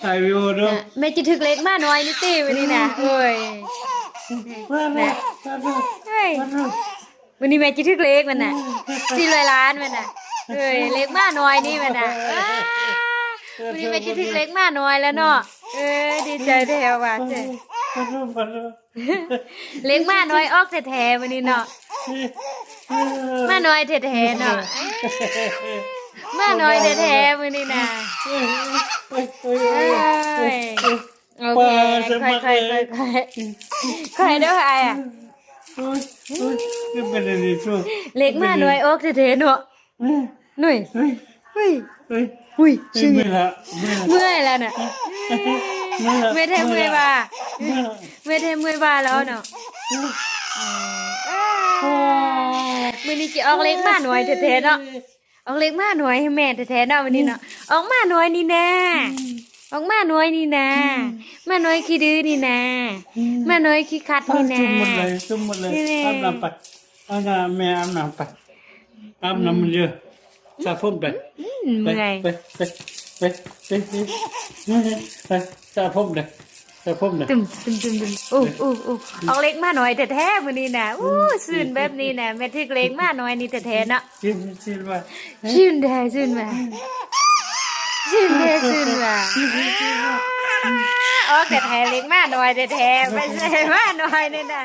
ຖ່າຍວິດີໂອເດີ ແມ່ຊິຖືກເລກໝານ້ອຍນີ້ຕິມື້ນີ້ນະ. ໂອ້ຍ ມາເດີ ມາເດີ ເຮີ້ຍ ມາເດີ ມື້ນີ້ແມ່ຊິຖືກເລກມັນນະ ສີ່ຮ້ອຍລ້ານມັນນະ. ເຮີ້ຍ ເລກໝານ້ອຍນີ້ມັນນະ ອ້າ ມື້ນີ້ແມ່ຊິຖືກເລກໝານ້ອຍແລ້ວເນາະ. ເອີ ດີໃຈແທ້ວ່າ ມາເດີ ມາເດີ ເລກໝານ້ອຍອອກແທ້ໆມື້ນີ້ເນາະ ໝານ້ອຍແທ້ໆເນາະ ໝານ້ອຍແທ້ໆມື້ນີ້ນະ. ໂອ້ຍ ໂອເຄ ຄ່ອຍໆ ຄ່ອຍໆ ຄ່ອຍໆເດີອ້າຍ. ໂອ້ຍ ໂອ້ຍ ຄືເປັນອັນນີ້ໂທ້ ເລກໝານ້ອຍອອກແທ້ໆເນາະ. ອືມ ໜຸ້ຍ ເຮີ້ຍ ເຮີ້ຍ ເຮີ້ຍ ເມື່ອຍລະ ເມື່ອຍລະ ເມື່ອຍແລ້ວນະ ເມື່ອຍລະ ເມື່ອຍແທ້ເມື່ອຍວ່າ ເມື່ອຍລະ ເມື່ອຍແທ້ເມື່ອຍວ່າແລ້ວເນາະ. ອືມ ມື້ນີ້ຊິອອກເລກໝານ້ອຍແທ້ໆເນາະ ອອກເລກໝານ້ອຍໃຫ້ແມ່ແທ້ໆເນາະມື້ນີ້ເນາະ. ອືມ ອອກໝານ້ອຍນີ້ນະ ອືມ ອອກໝານ້ອຍນີ້ນະ ອືມ ໝານ້ອຍຂີ້ດື້ນີ້ນະ ອືມ ໝານ້ອຍຂີ້ຂັດນີ້ນະ. ຈຸ່ມໝົດເລີຍ ຈຸ່ມໝົດເລີຍ ນີ້ແຫຼະ ອາບນ້ຳໄປ ເອົານ້ຳແມ່ອາບນ້ຳໄປ ອາບນ້ຳມັນເດີ້ ສະຜົມໄປ ອືມ ເມື່ອຍ ໄປ ໄປ ໄປ ໄປ ສະຜົມເດີ້ ສະຜົມເດີ້. ຕຶມ ຕຶມ ຕຶມ ຕຶມ ໂອ້ ໂອ້ ໂອ້ ອອກເລກໝານ້ອຍແທ້ໆມື້ນີ້ນະ. ໂອ້ ອືມ ຊື່ນແບບນີ້ນະ ແມ່ຖືກເລກໝານ້ອຍນີ້ແທ້ໆເນາະ. ຊື່ນ ຊື່ນວ່າ ຊື່ນແທ້ ຊື່ນວ່າ ຊື່ນແທ້ ຊື່ນວ່າ ອອກແທ້ໆ ເລກໝານ້ອຍແທ້ໆ ໄປໃສ່ໝານ້ອຍນີ້ນະ.